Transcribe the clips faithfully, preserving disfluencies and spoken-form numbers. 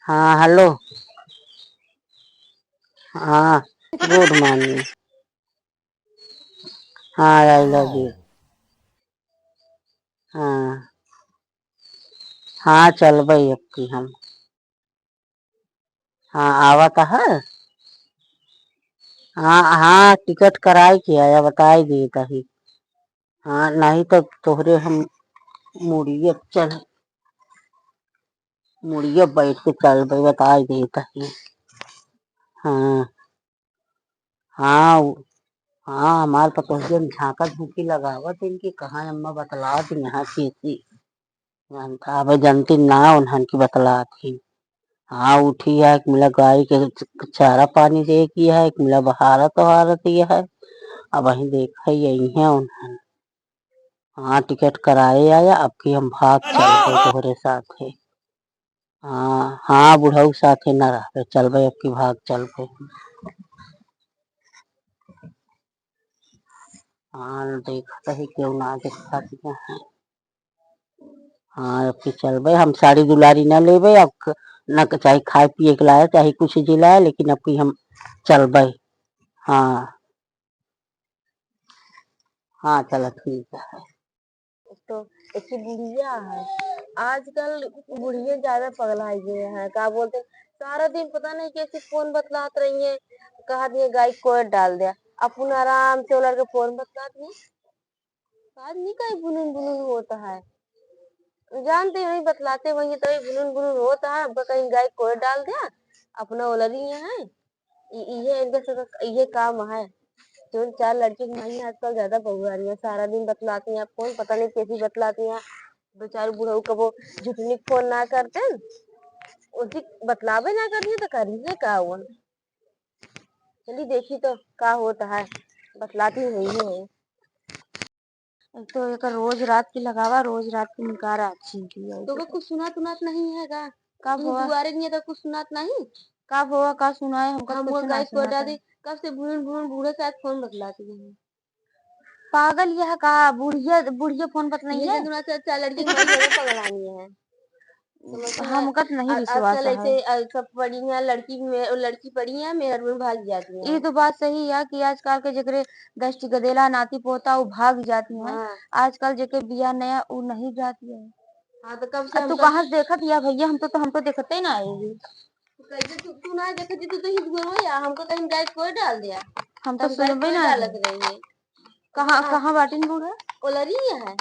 हाँ, hello। हाँ, good morning। हाँ, I love you। हाँ। हाँ, चलबै अब की हम। हाँ, आवत है। हाँ, हाँ, टिकट कराए के आया, बताए देत ही। हाँ, नहीं तो तोहरे हम मुड़िए चल, मुड़िए बैठ के चलबै, बताए देत ही। हाँ। हाँ, उ-, हाँ, हमार पतोहिया में झाँका झूँकी लगावत इनकी, कहाँ अम्मा बतलात यहाँ की थी। जानता, अब जनती ना उन्हन की बतलात ही। हाँ, उठी है, एक मिला गाय के च-, चारा पानी दे की है, एक मिला बहारत वहारत ये है। अब वहीं देख है, यही है उन्हन। हाँ, टिकट कराए आया, अब की हम भाग चलबै तोहरे साथे। हाँ, हाँ, बुढ़ऊ साथे न रहबे, चलबै अब की भाग चलबै। हाँ, देखत ही केहू ना देखत है। हाँ, अब की चलबै, हम साड़ी दुलारी न लेबै, अब क-, न क-, चाहे खाए पिए के लाए, चाहे कुछ जे लाए, लेकिन अब की हम चलबै। हाँ। हाँ, चला ठीक है। तो एक ठे बुढ़िया है, आजकल बुढ़िया ज्यादा पगलाइ गए हैं, का बोलते हैं, सारा दिन पता नहीं कैसे फोन बतलात रही है, कहा दिए गाय कोयर डाल दिया, अपन आराम से उलर के फोन बतलात रही। आज नहीं कहीं बुनुन बुनुन होता है, जानते वही बतलाते वही तभी बुनुन बुनुन होता है, हमका कहीं गाय कोयर डाल दिया, अपना उलरी है। इ-, इहे इनके सब इहे काम है। जौन चार लड़की के माई आजकल ज्यादा बउरा रही है, सारा दिन बतलाती हैं फोन, पता नहीं कैसी बतलाती हैं। बेचारू बुढ़ऊ कबो झुटनी फोन ना करते, उसी बतलावे ना करती है तो करिए का हुआ। चली देखी तो का होता है, बतलाती हुई है। एक तो एकर रोज रात की लगावा, रोज रात की निकारा अच्छी की है। तो कुछ सुनात उनात नहीं है का? का तू भवा? दुआरे नहीं है तो कुछ सुनात नहीं? का भवा, का सुनाए? हमका हम कुछ वो ना गाय को सुनात डाल है। दे, कब से भून भून बूढ़े साथ फोन बतलाती है। पागल यह का? बुढ़िया, बुढ़िया फोन बतलाई ये है? तो अच्छा, अच्छा लड़की माई बड़े पगलानी है। समझ में हमका तो नहीं आ-, विश्वास आजकल है। ऐसे, आ, सब पड़ी हैं, लड़की में, लड़की पड़ी हैं, मेहर में भाग जाती हैं। ये तो बात सही है कि आजकल के जेकरे दस ठी गदेला नाती पोता, वो भाग जाती हैं। हाँ। आजकल जेके बियाह नया, वो नहीं जाती है। हाँ, तो कब से अब तू हमको कहाँ से देखत या भैया? हम तो, तो हमको देखते ही ना आएगी। तो कैसे तू, तू ना देखत, तू तो ही दुआर हो या, हमको कहीं गाय कोई डाल दिया। हम तो हम गाय सुनबे कोई ना डालत है। रही है। कहाँ, हाँ। कहाँ बाटिन बूढ़ा? ओलरी है।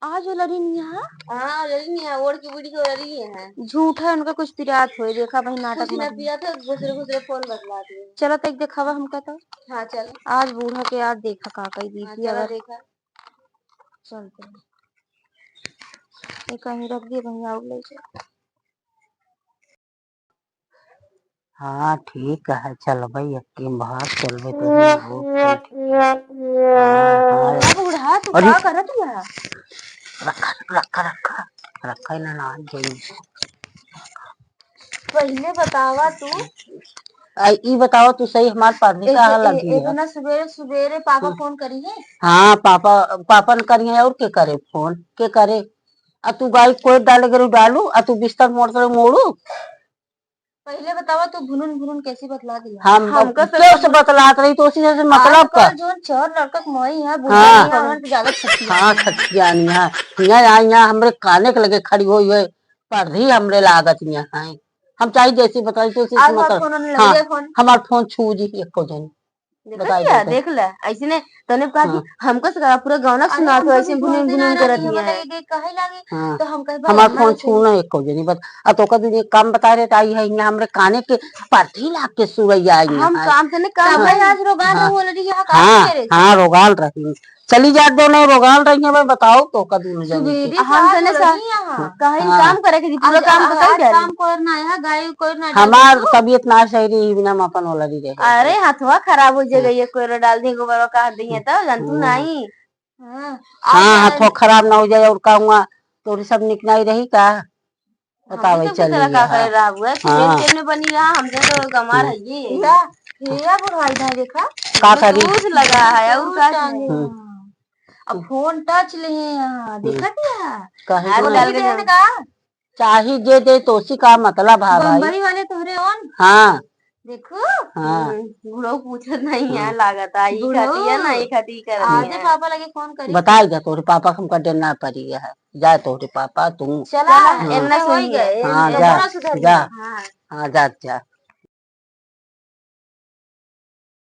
आज ओलरी नहीं है? हाँ, ओलरी नहीं है, ओढ़ के बूढ़ी के ओलरी है। झूठ है, उनका कुछ पिरात होए, देखा वही नाटक कुछ ना में। पिरात है, घुसरे घुसरे फोन बतलाती है। चला तो एक देखावा हमका तो। हाँ, चल। आज बूढ़ा के आज देखा का कही दी हाँ, थी चला अगर। देखा। चलते हैं। ये कहीं रख दिए, वहीं आउर ले जाए। हाँ, ठीक है, चलबै, अक्की में भाग चलबै तो हम लोग बैठ। हाँ, हाँ। अब बूढ़ा, तू अरे! का करत हया? रखा, रखा, रखा, रखा, इन्हें ना जाइए। पहिले बतावा तू। आ, ई बतावा तू सही, हमार पढ़ने ए-, का ए-, ए-, लगी है? इतना सुबेरे, सुबेरे पापा हम्म। फोन करी है? हाँ, पापा, पापा ने करी है, और के करे फोन? के करे? आ तू गाय कोई डाले करू डालू, आ तू बिस्तर मोड़ करे मोड़ू। पहिले बतावा, तू भुनुन भुनुन कैसी बतला दिया? हम हमका अब से केहू से बतलात रही, तो उसी से मतलब का? आजकल जोन चार लड़का के माई है, बुढ़ा हाँ। नहीं है, उन्हन तो ज्यादा छठी हाँ, जानी है। छठी जानी है। यहाँ, यहाँ, यहाँ हमरे काने के लगे खड़ी होई है, पढ़ी हमरे लागत यहाँ है। हम चाहे जैसी बताई, तो उसी से आज हमार मतलब। फोन उन्हें हाँ, लगे फोन। हमार फोन छू जी, एको जनी। देखा बताई दिया, देते। देख ले, ऐसे ने तने कहा कि हाँ। हमको से पूरा गाना अरे, सुना तो हमको ऐसे भी भुनुन सुनाते भुनुन ना करत रही, है। बताइए, देख काहे लागे? हाँ। तो हम कहे, "भाई, हमार हमारे फोन से" छूना एको जनी बस। आ तो कभी एक काम बता रहे, आई है, इन्हें हमरे काने के पाठी लाग के सुरैया आई हम है। काम से ने काम हाँ। है, आज रोगान हाँ। हो रही है, काम हाँ, करे। हाँ, रोगाल रही। चली जात दोनों रोगाल रही है, मैं बताओ तो का दोनों जनी के। सुबेरे हम का से ने बोल सा-, रही है, हाँ। कहीं हाँ। काम करे के जी, पूरा आज काम तो आज कर दे। काम करना है, गाय कोई ना हमार डाले तो। तबीयत ना सही रही, बिना हम अपन ओलरी रहे। अरे, हथवा खराब हो जाएगा, हाँ। ये कोयरो डाल दी, गोबरवा काट दी है, तो जानतू हम्म। नहीं। हाँ, हाँ, आज हथवा खराब ना हो जाए, और का हुआ, तोरी सब निक नहीं रही का? हम बतावे तो चल बेचारा रही का है। करे रहा हुआ, हाँ। पेन पेन में बनी रहा, हमसे तो गमार हम्म। है ये। या, ये या बुढ़ाई ना देखा, का करी? दूध लगा है, और का दूध चाहिए? हम्म। अब फोन टच ले हैं यहाँ, हम्म। देखा क्या? काहे आज को डाल के देने जाओ। का? चाही जे दे, तोसी का मतलब है भाई? बम्बई वाले तोहरे ओन। हाँ। देखो। हाँ। हम्म, बुढ़ऊ पूछत नहीं है, हाँ। लागत है, ई बुढ़ऊ खाती है ना, ई खाती करत आज है। पापा लगे फोन करी। बताई जा, तोहरे पापा के हमका डर ना पड़ी है। जा तोहरे पापा, तू। चला, हाँ। एन्ना होई सुनिए। गए, हाँ, एन्ना जा, सुधर जा। गया। हाँ। हाँ, जा, जा।